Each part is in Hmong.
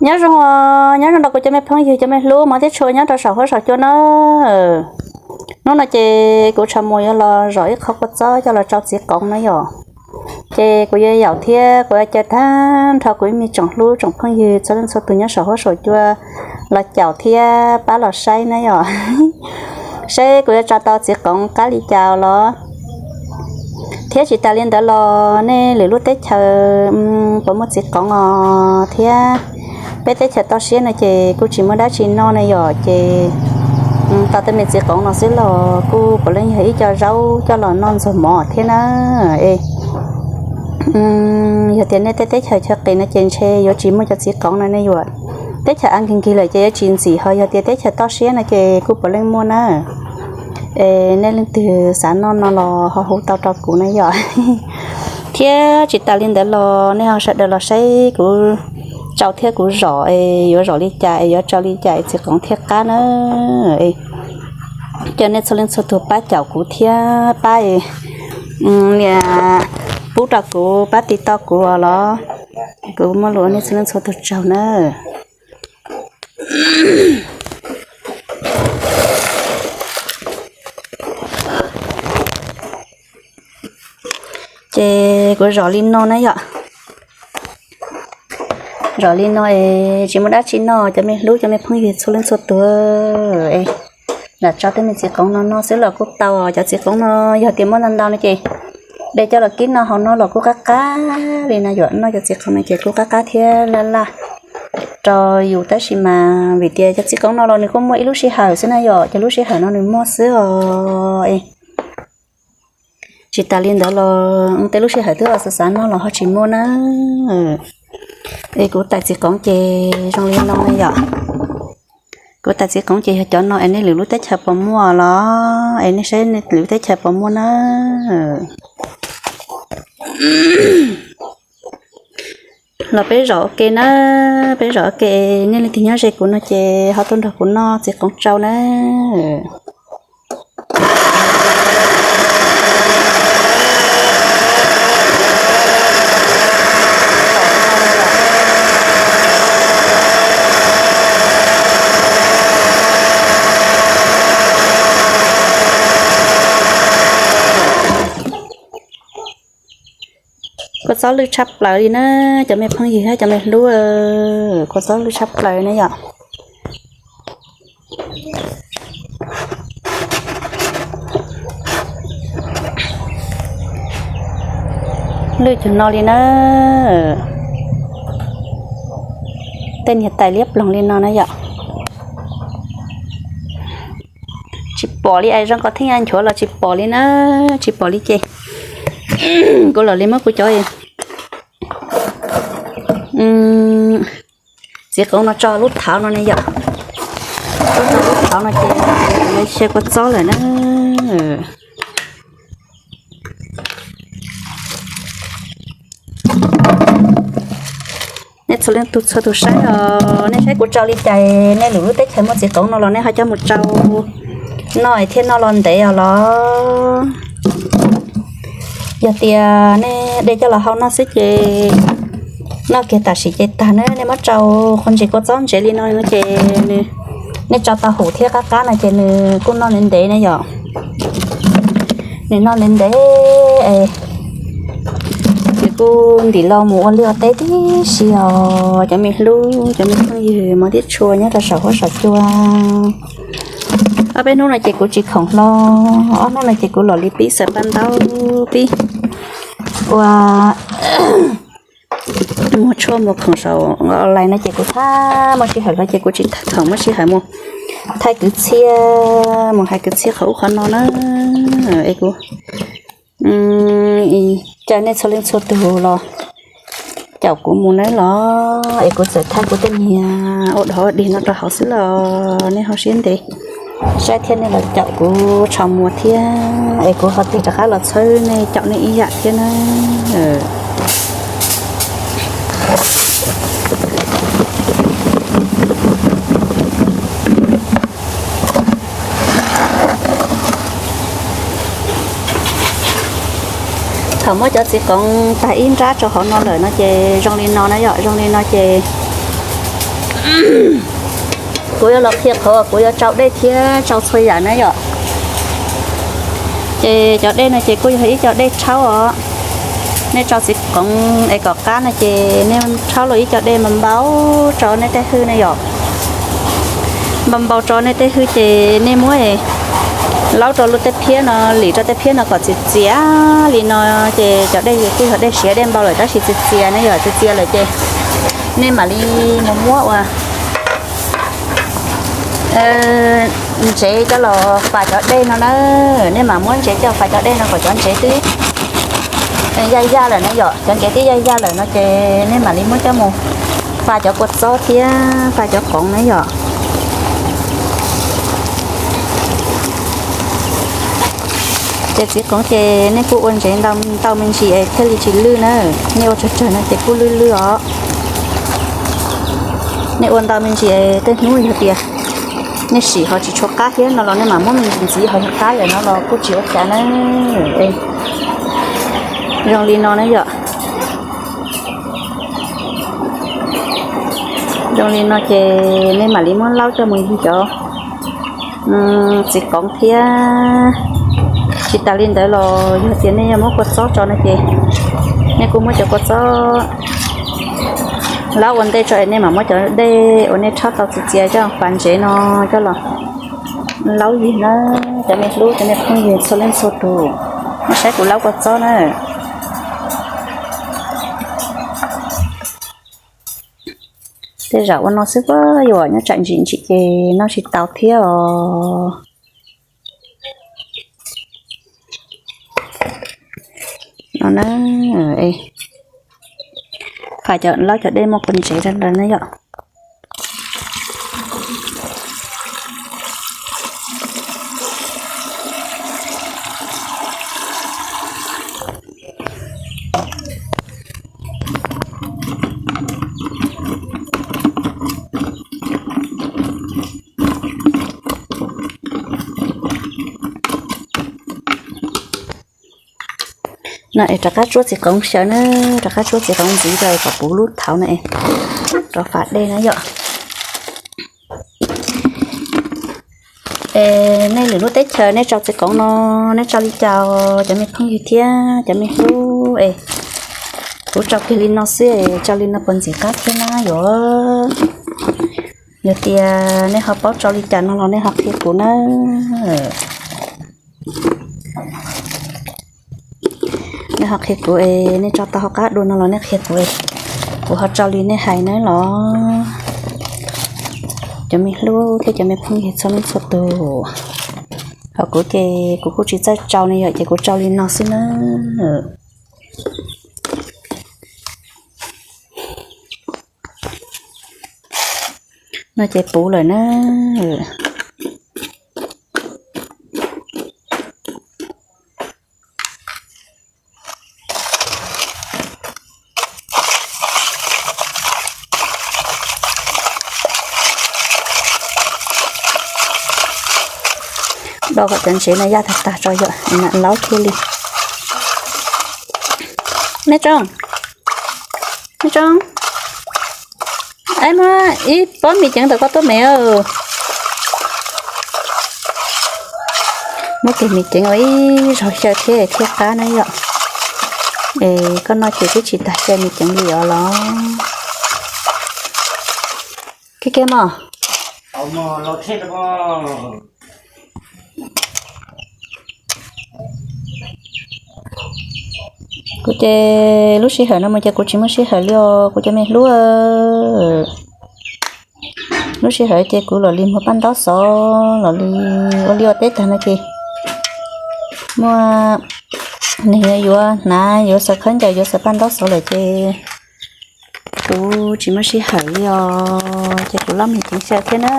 Nyob zoo, nyob zoo rau kuv cov me phooj ywg cov me hlub mov thiab tshua nyob rau saum huab saum cua na. Hnub no ces kuv Tshav Muas yuav los zom ib qho kua txob coj los tsau txiv qoov na yom. Ces kuv yuav yaum thiab kuv yuav caw tag nrho kuv ib me tsoom hlub tsoom phooj ywg txhua leej txhua tus nyob saum huab saum cua los caum thiab pab los saib na yom. Saib kuv yuav tsau tau txiv qoov qab li cas los. Thiab tsis tas li ntawd los nej lwm lub teb chaws puas muaj txiv qoov os thiab. Peb teb chaws toj siab no ces kuj tsis muaj dab tsi noj ne yom, ces tau tej me txiv qoov no xwb los kuj puav leej yog ib co zaub coj los noj ntxuag mov thiab na. Es yog tias nej tej teb chaws chaw qis no ces ntshe yuav tsis muaj cov txiv qoov no ne yom. Teb chaws av nkig nkig lawm ces yuav tsis ntxim, ho yog tias teb chaws toj siab no ces kuj puav leej muaj na. Es nej leej twg xav noj no los ho hu tau rau kuv na yom. Thiab tsis tas li ntawd los nej ho sawv daws los saib kuv tsau thiab kuv zom es yuav zom li cas es yuav tsau li cas es txiv qoov thiaj qab na. Caw nej txhua leej txhua tus pab caum kuv thiab pab nias pub rau kuv, pab tiv toj kuv os los. Kuv muaj lus ua nej txhua leej txhua tus tsaug na. Ces kuv zom li no na yom. Zom li no es tsis muaj dab tsi noj, cov me hlub cov me phooj ywg txhua leej txhua tus. Lam tso tej me txiv qoov no no xwb los kuj tau. Cov txiv qoov no yog tias muaj ntau ntau no ces de coj los kib noj hauv no los kuj qab qab li no yom. Noj cov txiv qoov no ces kuj qab qab thiab laj laj rau yus, tab sis mas vim tias cov txiv qoov no los nws kuj muaj ib lub sij hawm xwb na yom, cov lub sij hawm no nws muaj xwb os. Tsis tas li ntawd los tej lub sij hawm twb los xav xav noj los ho tsis muaj na. Es kuv tais txiv qoov ces zoo li no yom. Kuv tais txiv qoov ces yog cov no es nej lwm lub teb chaws puas muaj los, es nej saib nej lwm lub teb chaws puas muaj na. Los peb zom ua ke na, peb zom ua ke, nej leej twg nyob ze kuv no ces ho tuaj nrog kuv noj txiv qoov tsau na. Kua txob lwj tshaj plaws li na, cov me phooj ywg thiab cov me hlub, kua txob lwj tshaj plaws na yom. Lwj cov no li na, tej niag tais liab ploog li no na yom. Tsis pom li, es zoo kos theej nchuav los tsis pom li na, tsis pom li ces kuv los li muab kuv cov txiv qoov no tso lub thauv no ne yom. Tso lub thauv no ces xyaw kua txob lawm na. Nej txhua leej txhua tus saib os, nej saib kuv tsau li cas, nej lwm lub teb chaws muaj txiv qoov no los nej ho coj mus tsau noj thiaj noj los ntev os los. Yog tias nej de coj los hau noj xwb ces noj kiag tam sim ces tag na, nej muab tsau qhov ntsis kua txob ntsev li no ces nws, nej tsau tau hum thiab qab qab no ces nws kuj noj ntev ntev na yom. Nws noj ntev ntev es nws kuj ntim los mus ua liaj ua teb tib si os cov me hlub cov me phooj ywg mov thiab tshua nyob rau saum huab saum cua. Ob peb hnub no ces kuv tsis khoom hlo, ob hnub no ces kuv los li pib xaws paj ntaub pib ua mus tshuaj mus khoom saum online no ces kuv txhaj muaj sij hawm hlo ces kuv tsis khoom muaj sij hawm mus thaij kwv txhiaj, mus hais kwv txhiaj qhov ub qhov no na. Es kuv caw nej txhua leej txhua tus los caum kuv mus nawb los, es kuv txawm thaij kuv tej niag ua dog ua dig no rau hauv xwb los nej ho siab ntev saib thiab nej los caum kuv tshau muag thiab, es kuv ho tig rov qab los txhawb nej caum nej ib yam thiab na. Thaum muab cov txiv qoov tag ib nrab rau hauv no lawm no ces zoo li no na yom, zoo li no ces Kuv yuav los qhia qhov kuv yuav tsau dej thiab tsau txhua yam na yom. Ces cov dej no ces kuj yog ib co dej rhaub os. Nej tsau txiv qoov es kom qab no ces nej rhaub los ib co dej npau npau rau nej tej hwj na yom. Npau npau rau nej tej hwj ces nej muab laub rau lub tej phiab no, lim rau tej phiab no kom txias txias li no. Ces cov dej kuj yog dej siav dej npau lawm tab sis txias txias na yom, txias txias lawm ces nej mam li mus muab ua ntsev coj los fais cov dej no na. Nej mam muab ntsev coj fais cov dej no kom cov ntsev twb yaj yaj lawm na yom, cov ntsev twb yaj yaj lawm no ces nej mam li muab coj mus fais cov kua txob thiab fais cov qoov na yom. Ces txiv qoov ces nej kuj ua ntsev ntau me ntsis es thiaj li tsis lwj na. Nej ua tsawg tsawg no ces kuj lwj lwj os. Nej ua ntau me ntsis es tej hnub yog tias nej sim ho tsis tshua qab thiab no los nej mam muab me ntsis ntxiv ho yog qab lawm no los kuj tsis ua cas na. Zoo li no na yom. Zoo li no ces nej mam li muab laub coj mus yug cov txiv qoov thiab. Tsis tas li ntawd los yog tias nej yuav muab kua txob tso no ces nej kuj muab cov kua txob laub ua ntej tso es nej mam muab cov dej uas nej rhaub tau txias txias coj fais ntsev no coj los laub yug na. Cov me hlub cov me phooj ywg txhua leej txhua tus, nej saib kuv laub kua txob na. Tej zaum ua no xwb puas yuav nyob tsam ntsim ntsim ces noj tsis tau thiab os. No na, fais cov laub cov dej muaj kua ntsev rau ntawd na yom. No es rov qab tsuab txiv qoov xyaw na, rov qab tsuab txiv qoov ntxiv rau kom puv lub thauv na es rov fais dej na yom. Es nej lwm lub teb chaws nej tsau txiv qoov no nej tsau li cas cov me phooj ywg thiab cov me hlub es? Kuv tsau kiag li no xwb es tsau li no puas ntxim qab thiab na yuav? Yog tias nej ho paub tsau li cas no los nej ho qhia kuv na. Nej ho qhia kuv es nej tsau tau hauv qab dua no los nej qhia kuv, kuv ho tsau li nej hais na los. Cov me hlub thiab cov me phooj ywg txhua leej txhua tus, ho kuv ces kuv kuj tsis txawj tsau ne yom, ces kuv tsau li no xwb na. No ces puv lawm na. Do kom cov ntsev no yaj tag tag tso yom, mam laub thiaj li. Mej Tsoom, Mej Tsoom, muab ib pob mis ceev ntawm koj tuaj me. Muab tus mis ceev ua ib zaug xyaw thiab thiaj qab na yom. Es koj noj ces twb tsis tas xyaw mis ceev li os los. Kiag kiag mog. Kuv ces lub sij hawm no mus ces kuv tsis muaj sij hawm li os kuv cov me hlub. Lub sij hawm ces kuv los li muag paj ntaub xov los li ua liaj ua teb tag no ces muaj neeg yuav hnav yuav xaws khaub ncaws yuav xaws paj ntaub xov lawm ces kuv tsis muaj sij hawm li os. Ces kuv loj mis ceev xyaw thiab na,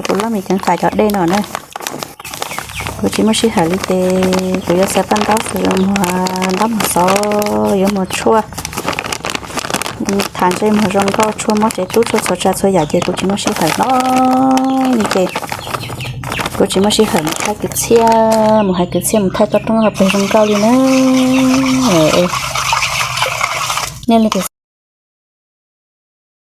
kuv loj mis ceev fais cov dej no na. Kuv tsis muaj sij hawm li ces kuv yuav xaws paj ntaub xov, yuav muag ntaub muag xov, yuav muag tshuaj, thav ntsej muag zoo nkauj, tshuaj mob tsev tub, tshuaj txhua tsav txhua yam ces kuv tsis muaj sij hawm loj li ces kuv tsis muaj sij hawm mus thaij kwv txhiaj, mus hais kwv txhiaj mus thaij toj roob hauv pes zoo nkauj li na. Nej li tus